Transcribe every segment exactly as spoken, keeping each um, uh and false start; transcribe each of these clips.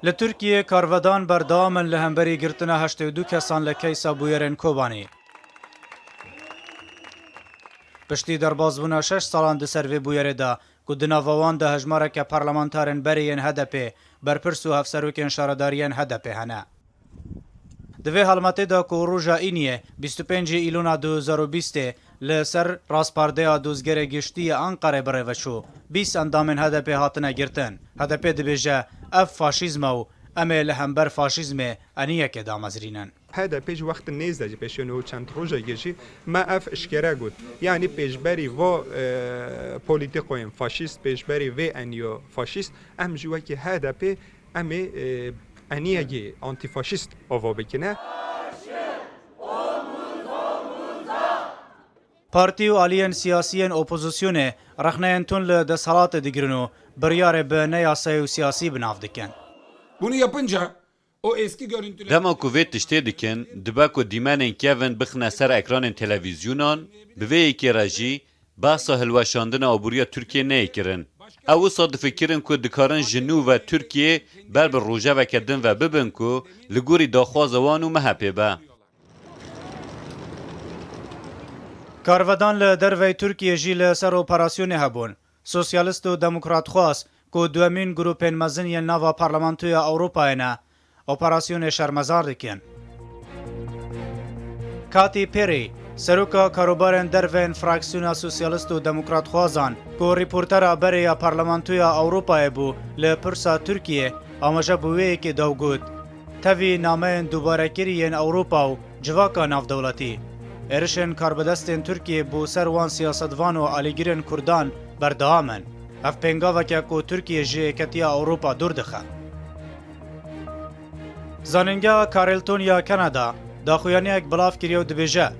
Li Tirkiyê karvedan berdewam in li hemberî girtina heştê û du kesan li keysa bûyerên Kobanê. Piştî derbasbûna şeş salan di ser vê bûyerê de, ku di nava wan de hejmareke parlamentarên berê yên H D P, berpirs û hevserokên şaredariyên H D P hene. Di vê helmetê de ku roja Îniyê, bîst û pêncê Îlona du hezar û bîstê, li ser rastpardeya Dozgerê Giştî yê Enqerê bi rê ve çû, bîst endamên H D P hatine girtin. H D P dibêje, ev faşîzm e û em ê li hember faşîzmê eniyekê damezrînin. H D P ji wextin nêz de jî pêşiyo niho çend rojekê jî me ev eşkere got. Yanî pêşberî va, e, polîtîkoyên faşîst, pêşberî vê eniyo faşîst, em jî wekî H D P em ê, e, eniyekê antîfaşîst ava bikine. Partî û aliyên siyasî yên opozisyonê rexneyên tund li desthilatê digirin û biryarê bi neyasayî û siyasî bi nav dikin. Bunu yapınca o eski görüntüler Dema ku vê tiştê dikin, dibe ku dîmenên kevin bixine ser ekranên televîzyonan, bi vê yekê re jî behsa hilweşandina aboriya Tirkiyê neyê kirin. Ew wisa difikirin ku dikarin ji nû ve Tirkiyê ber bi rojeveke din ve bibin ku li gorî daxwaza wan û M H Pê be. Karvedan li derveyî Tirkiyê jî li ser operasyonê hebûn. Sosyalist û demokratxwaz, ku duemîn grûpên mezin yên nava Parlamentoya Ewropayê ne, operasyonê şermezar dikin. Katy Perry, seroka karobarên derve yên fraksiyona sosyalist û demokratxwazan, ku rîportera berê ya Parlamentoya Ewropayê bû li pirsa Tirkiyê, amaje bû wê yekê da û got, Tevî nameyên dubarekirî yên Ewropa û civaka navdewletî, êrişên karbidestên Tirkiyê bo ser wan siyasetvan û alîgirên Kurdan berdewam in. Ev pêngavek e ku Tirkiye ji Yeketiya Ewropa dûr dixe. Zanîngeha Carleton ya Kanada daxuyaniyek belav kiriye û dibêje,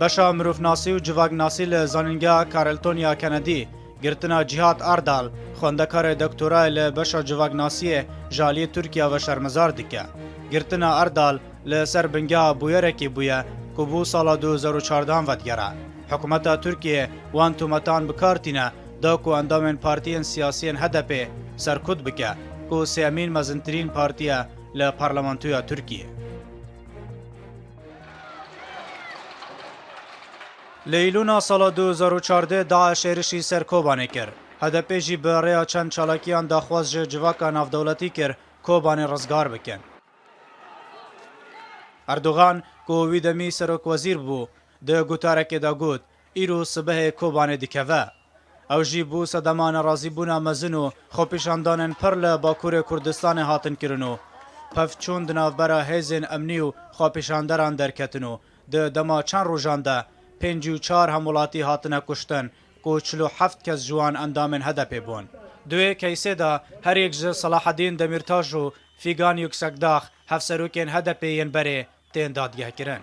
beşa mirovnasî û civaknasî li Zanîngeha Carleton ya Kanadî girtina Cîhad Erdal, xwendekarê doktorayê li beşa civaknasiyê, ji aliyê Tirkiya ve şermezar dike. Girtina Erdal li ser bingeha bûyerekê bûye ku bo sala du hezar û çardeh vedigere. Hikûmeta Tirkiyê wan tometan bi kar tîne, da ku endamên partiyên siyasî yên H D P serkut bike, ku sêyemîn mezintirîn partî ye li parlamentoya Tirkiyê. Li Îlona sala du hezar û çardeh DAIŞ êrişî ser Kobanê kir. H D P jî bi rêya çend çalakiyan daxwaz ji civaka navdewletî kir Kobanê rizgar bikin. Erdogan, ku wî demî serokwezîr bû, di gotarekê de got, îro sibehê Kobanê dikeve. Ew jî bû sedema nerazîbûna mezin û xwepêşandanên pir li Bakurê Kurdistanê hatin kirin û pevçûn di navbera hêzên emnî û xwepêşanderan derketin û di dema çend rojan de pêncî û çar hemwelatî hatine kuştin ku çil û heft kes ji wan endamên H D P bûn. Di wê keysê de her yek ji Selahedîn Demîrtaş û Fîgan Yuksekdax, hevserokên H D P yên berê, tên dadgehkirin.